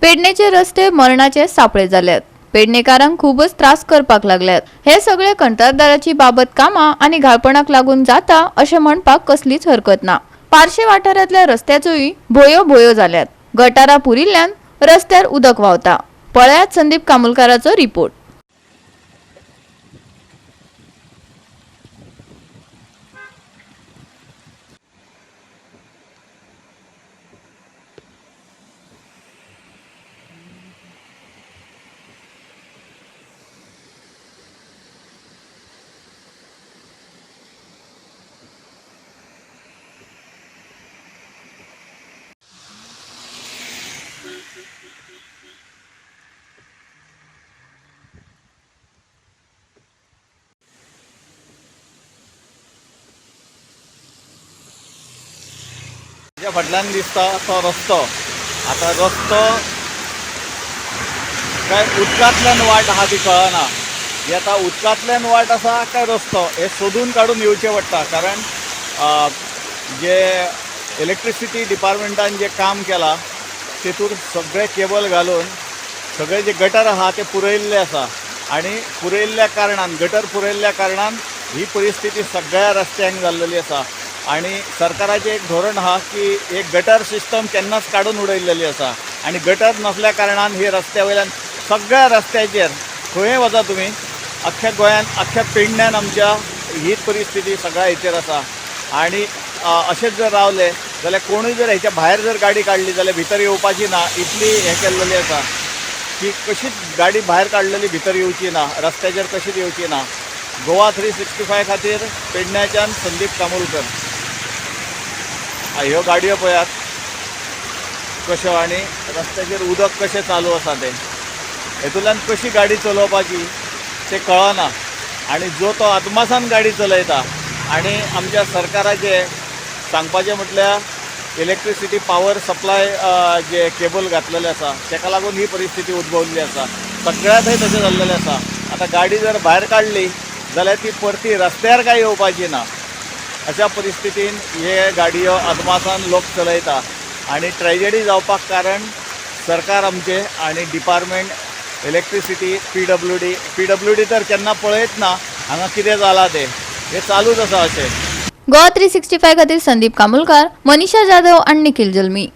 पेडणेचे रस्ते मरणाचे सापळे जाल्यात. पेडणेकारांक खूबच त्रास करपाक लागल्यात. हे सगळे कंत्राटदाराची बाबत कामां आनी घाळपणाक लागून जाता अशें म्हणपाक कसलीच हरकत ना. पार्शे वाठारांतल्या रस्त्याच्योय भोयो भोयो जाल्यात. गटारां पुरिल्ल्यान रस्त्यार उदक व्हांवता. पळयात संदीप कामुलकाराचो रिपोर्ट. म्हज्या फाटल्यान दिसता तो रस्तो. आतां रस्तो काय उदकांतल्यान वाट आहा ती कळना. ही आतां उदकांतल्यान वाट आसा काय रस्तो हें सोदून काडून येवचें पडटा. कारण जे इलेक्ट्रिसिटी डिपार्टमेंटान जें काम केलां तेतूर सगळे केबल घालून सगळे जे गटर आहा ते पुरयल्ले आसा आनी पुरयल्ल्या कारणान, गटर पुरयल्ल्या कारणान ही परिस्थिती सगळ्या रस्त्यांक जाल्लेली आसा. आनी सरकाराचें एक धोरण आहा की एक गटर सिस्टम केन्नाच काडून उडयल्लेली आसा आनी गटर नासल्या कारणान ही रस्त्या वयल्यान सगळ्या रस्त्याचेर खंय वचा तुमी, अख्ख्या गोंयान, अख्ख्या पेडण्यान आमच्या हीच परिस्थिती सगळ्या हेचेर आसा. आनी अशेंच जर रावले जाल्यार कोणूय जर हेच्या भायर जर गाडी काडली जाल्यार भितर येवपाची ना, इतली हें केल्लेली आसा की कशीच गाडी भायर काडलेली भितर येवची ना, रस्त्याचेर कशीच येवची ना. गोवा 365 खातीर पेडण्याच्यान संदीप कामुलकर. ह्यो गाडयो पळयात कश्यो आनी रस्त्याचेर उदक कशें चालू आसा तें. हेतूंतल्यान कशी गाडी चलोवपाची तें कळना आनी जो तो अदमासान गाडी चलयता. आनी आमच्या सरकाराचें सांगपाचें म्हटल्यार इलेक्ट्रिसिटी पावर सप्लाय जे केबल घातलेले आसा तेका लागून ही परिस्थिती उद्भवल्ली आसा. सगळ्या थंय तशें जाल्लेलें आसा. आतां गाडी जर भायर काडली जाल्यार ती परती रस्त्यार काय येवपाची ना. अशा परिस्थितीन हे गाडयो अदमासान लोक चलयता आनी ट्रेजडी जावपाक कारण सरकार आमचें आनी डिपार्टमेंट इलेक्ट्रिसिटी PWD. PWD तर केन्ना पळयत ना हांगा कितें जालां तें, हें चालूच आसा अशें. गोवा 365 खातीर संदीप कामुलकार, मनीषा जाधव आनी निखिल जल्मी.